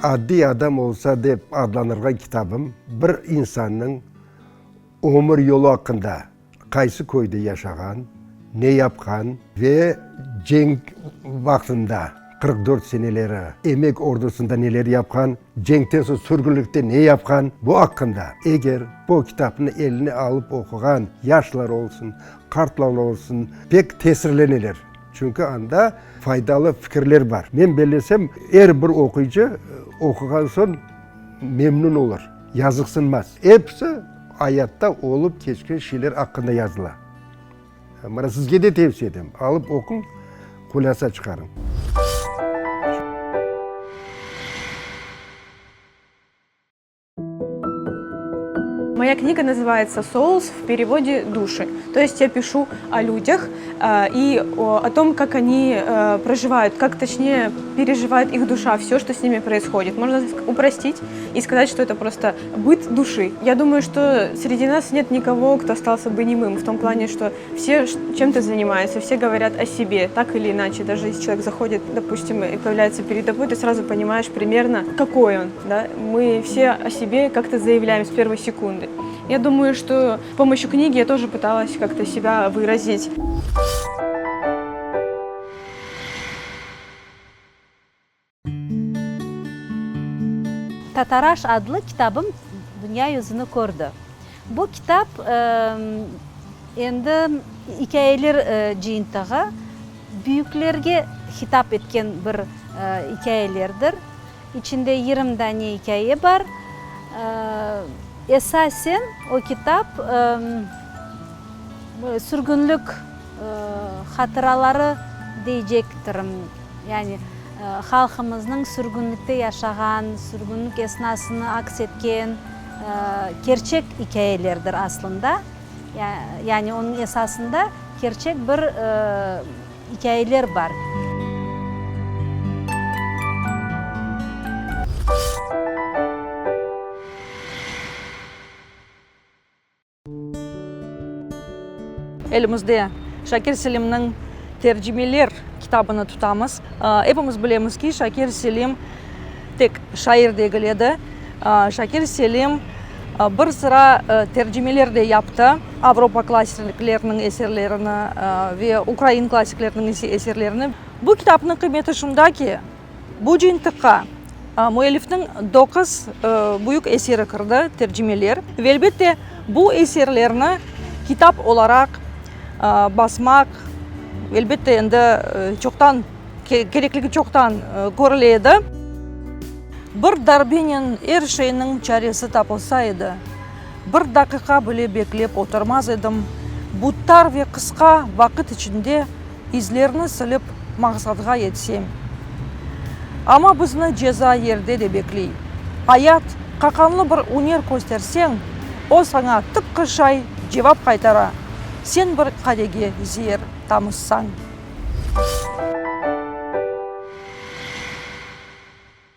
Addiy adam olsa dep adlandırğan kitabım bir insannıñ ömür yolu aqqında, qaysı köyde yaşağan, ne yapqan ve cenk vaqtında, 44 seneleri, emek ordusında neler yapqan, cenkten soñ sürgünlikte ne yapqan, bu aqqında. Eger bu kitapnı eline alıp oquğan yaşlar olsun, qartlar olsun, pek tesirleneler. Çünki anda faydalı fikirler bar. Men bellesem, er bir oquyıcı oquğan soñ memnün olur, yazıqsınmaz. Episi ayatta olıp keçken şeyler aqqında yazıla. Mına sizge de tevsiye etem, alıp oquñ, hulâsa çıqarıñ. Моя книга называется «Souls» в переводе «Души». То есть я пишу о людях и о том, как они проживают, как точнее переживает их душа все, что с ними происходит. Можно упростить и сказать, что это просто быт души. Я думаю, что среди нас нет никого, кто остался бы немым, в том плане, что все чем-то занимаются, все говорят о себе, так или иначе. Даже если человек заходит, допустим, и появляется перед тобой, ты сразу понимаешь примерно, какой он. Да? Мы все о себе как-то заявляем с первой секунды. Я думаю, что с помощью книги я тоже пыталась как-то себя выразить. Tataraş adlı kitabım dünya yüzüni kördi. Bu kitap endi ikâyeler cıyıntığı, büyüklerge hitap etken bir ikâyelerdir. İçinde 20 dane ikâye bar. Esasen o kitap sürgünlik hatıraları deycektirim. Yani halqımıznıñ sürgünlikte yaşağan, sürgünlik esnasını aks etken kerçek ikâyelerdir aslında. Yani onıñ esasında kerçek bir ikâyeler bar. Elimizde Şakir Selimniñ Tercimeler kitabını tutamız. Epimiz bilemiz ki, Şakir Selim tek şair degil edi. Şakir Selim bir sıra tercimeler de yaptı, Avropa klassikleriniñ eserlerini ve ukrain klassikleriniñ eserlerini. Bu kitapnıñ qıymeti şunda ki, bu cıyıntıqqa müellifniñ doquz büyük eseri kirdi, tercimeler. Ve elbette, bu eserlerni kitap olaraq basmaq, elbette, endi çoqtan kerekligi çoqtan körüle edi. Bir darbenen er şeyniñ çaresi tapılsa edi, bir daqiqa bile beklep oturmaz edim, bu tar ve qısqa vaqıt içinde izlerni silip maqsadğa yetsem. Amma bizni ceza yerde de bekley. Ayat, qaqanlı bir üner kösterseñ, o saña tıpqı şay cevap qaytara, sen bir qadege zeer tamızsañ.